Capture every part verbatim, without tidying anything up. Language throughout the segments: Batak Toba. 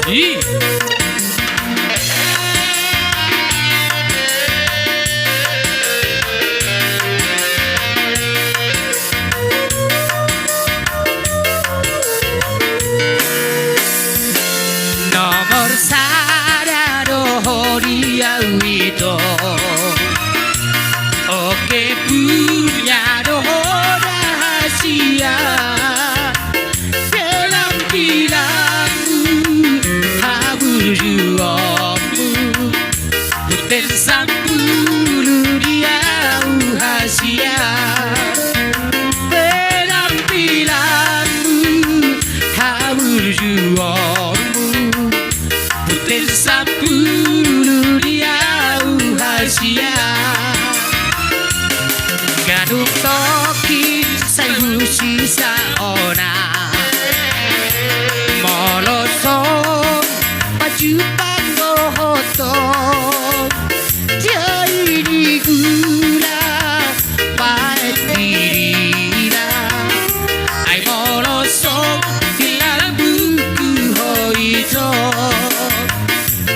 I. Nomor sada do ho di au ito. Oke, punya do ho rahasia. Penampilanmu, haburjuonmu, puten sampulu di au hasian. Penampilanmu, haburjuonmu, puten sampulu di au hasian. Gadung toki sai musisa ona. Molo so pajumpang dohoton, dia i di gula paet dirina. Ai molo so di lambungku ho ito,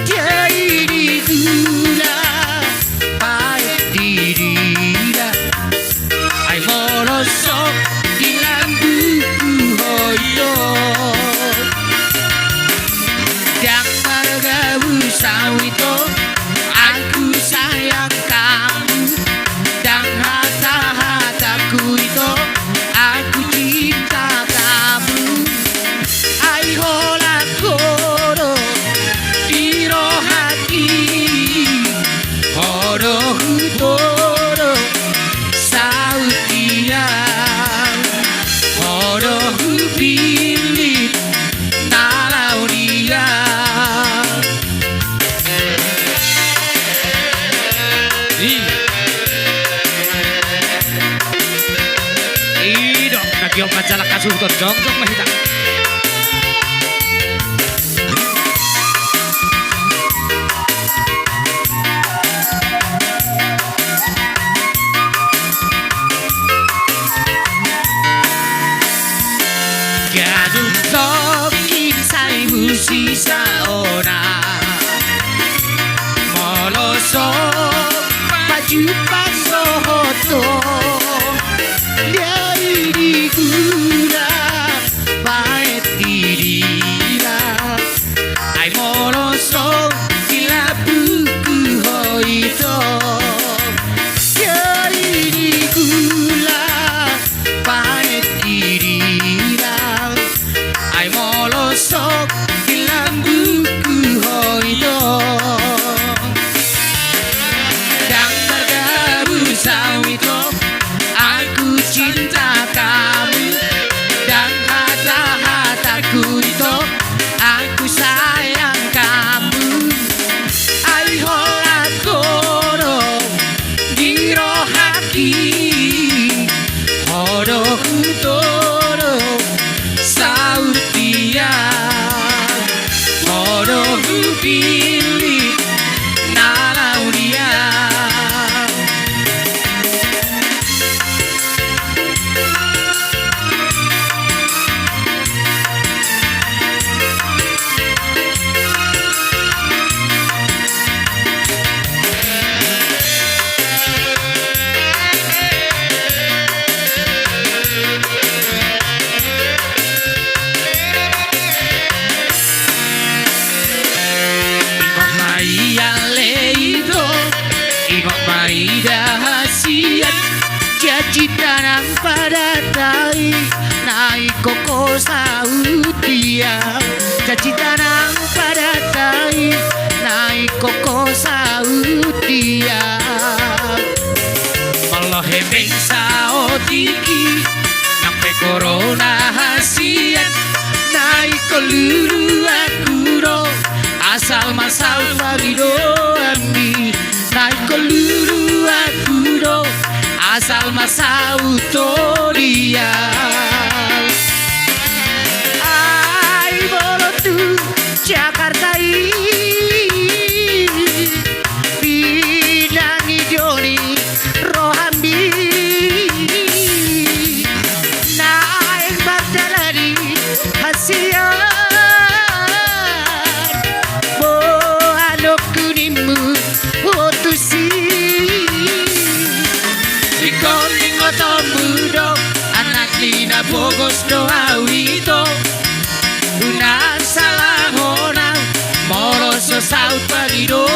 dia i di gula paet dirina. Ai molo so di lambungku ho ito, ndang margabus au ito, aku sayang kamu. Ndang hata-hataku ito, aku cinta kamu. Ai holan ho do di rohangki, ho do hutodop saut di au, ho do hupillit na laho di au. I. I do, na gihon manjalang hasuhuton, jongjong ma hita. Gadung toki sai musisa ona. Molo so pajumpang dohoton, dia i di gula paet dirina. Ai molo so di lambungku ho ito, dia i di gula paet dirina. Ai molo so di lambungku ho ito, ndang margabus au ito, aku cinta kamu. Ndang hata-hataku ito, aku sayang kamu. Ai holan ho do di rohangki, ho do hutodop saut di au, ho do hupillit na laho di au. Ingot ma i ale ito, ingot ma i da hasian. Cita-cita nang padatai, na ingkon ho saut di au. Cita-cita nang padatai, na ingkon ho saut di au. Molo hepeng saotik i, nang pe korona hasian, na ingkon luluanku do, asal ma saut pangidoanmi. Na ingkon luluanku do, asal ma saut ho di au. Ai molo tu Jakarta i, pinangido ni rohami, naeng mardalani hasian. pogos do au ito. Unang salahon au molo so saut pangido.